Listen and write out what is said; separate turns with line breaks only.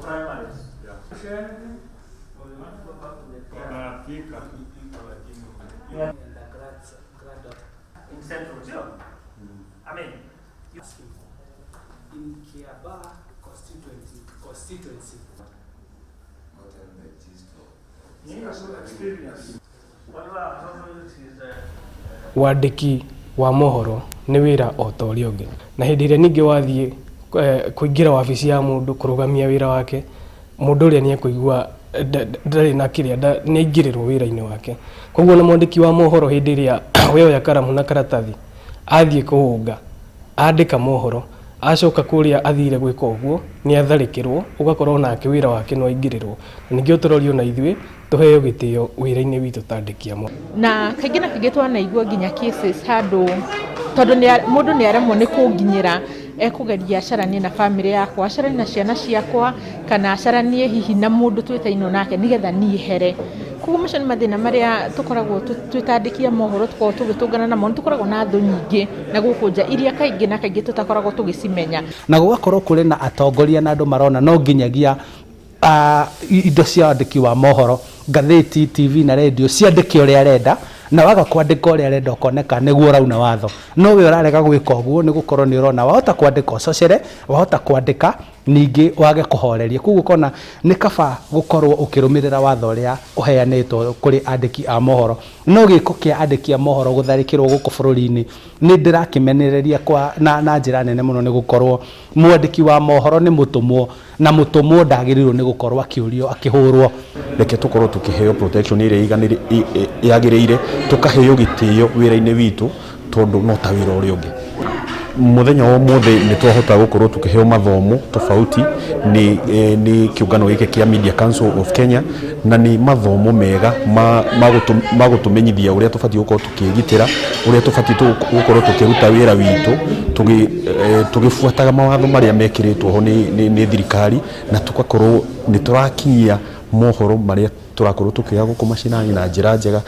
primaries.
Share anything? Or you want to go back to the
Yeah.
And the granddaughter.
In Central, sio? I mean,
In Kiaba constituency.
Experience.
waliwa is
Wandĩki wa mohoro nĩ wĩra o ta ũrĩa ũngĩ, na hĩndĩ ĩrĩa ningĩ wathiĩ kũingĩra wabici ya mũndũ kũrũgamia wĩra wake, mũndũ ũrĩa nĩ ekũigua ndarĩ na kĩrĩa nĩ aingĩrĩrwo wĩra-inĩ wake. Koguo na mwandĩki wa mohoro, hĩndĩ ĩrĩa weoya karamu na karatathi athiĩ kũhũnga andĩka mohoro, acoka kũrĩa athire gwĩka ũguo nĩ atharĩkĩrwo, ũgakorwo onake wĩra wake nĩ waingĩrĩrwo. Na ningĩ tũrorio na ithuĩ tũheo gĩtĩo wĩra-inĩ witũ ta andĩki a mohoro.
Na kaingĩ na kaingĩ twanaigua nginya cases handũ tondũ mũndũ nĩ aremwo nĩ kũnginyĩra, ekũgeria acaranie na bamĩrĩ yakwa, acaranie na ciana ciakwa, kana acaranie hihi na mũndũ twĩtainwo nake nĩgetha niĩ here. Koguo macio nĩ mathĩna marĩa tũkoragwo twĩ ta andĩki a mohoro tũkoragwo tũgĩtũngana namo. Nĩ tũkoragwo na thũ nyingĩ na gũkũ nja iria kaingĩ na kaingĩ tũtakoragwo tũgĩcimenya.
Na gũgakorwo kũrĩ na atongoria na andũ marona no nginyagia indo cia wandĩki wa mohoro, ngathĩti, TV na redio, ciandĩke ũrĩa arenda, na waga kwandĩka ũrĩa arenda ũkoneka nĩguo ũrauna watho. No we ũrarega gwĩka ũguo nĩ gũkorwo nĩ ũrona wahota kwandĩka ũcocere, wahota kwandĩka ningĩ wage kũhoreria. Koguo ũkona nĩ kaba gũkorwo ũkĩrũmĩrĩra watho ũrĩa ũheanĩtwo kũrĩ andĩki a mohoro. No gĩko kĩa andĩki a mohoro gũtharĩkĩrwo gũkũ bũrũri-inĩ nĩ ndĩrakĩmenereria kwa na njĩra nene mũno, nĩ gũkorwo mwandĩki wa mohoro nĩ mũtũmwo, na mũtũmwo ndagĩrĩirwo nĩ gũkorwo akĩũrio akĩhũrwo.
Reke tũkorwo tũkĩheo protection ĩrĩa yagĩrĩire, tũkaheo gĩtĩo wĩra-inĩ witũ, tondũ no ta wĩra ũrĩa ũngĩ. Mũthenya wa ũmũthĩ nĩ twahota gũkorwo tũkĩheo mathomo tofauti nĩ kĩũngano gĩkĩ kĩa Media Council of Kenya, na nĩ mathomo mega ma gũtũmenyithia ũrĩa tũbatiĩ gũkorwo tũkĩgitĩra, ũrĩa tũbatiĩ gũkorwo tũkĩruta wĩra witũ tũgĩbuataga mawatho marĩa mekĩrĩtwo ho nĩ thirikari, na tũgakorwo nĩ tũrakinyia mohoro marĩa tũrakorwo tũkĩoya gũkũ macinani na njĩra njega.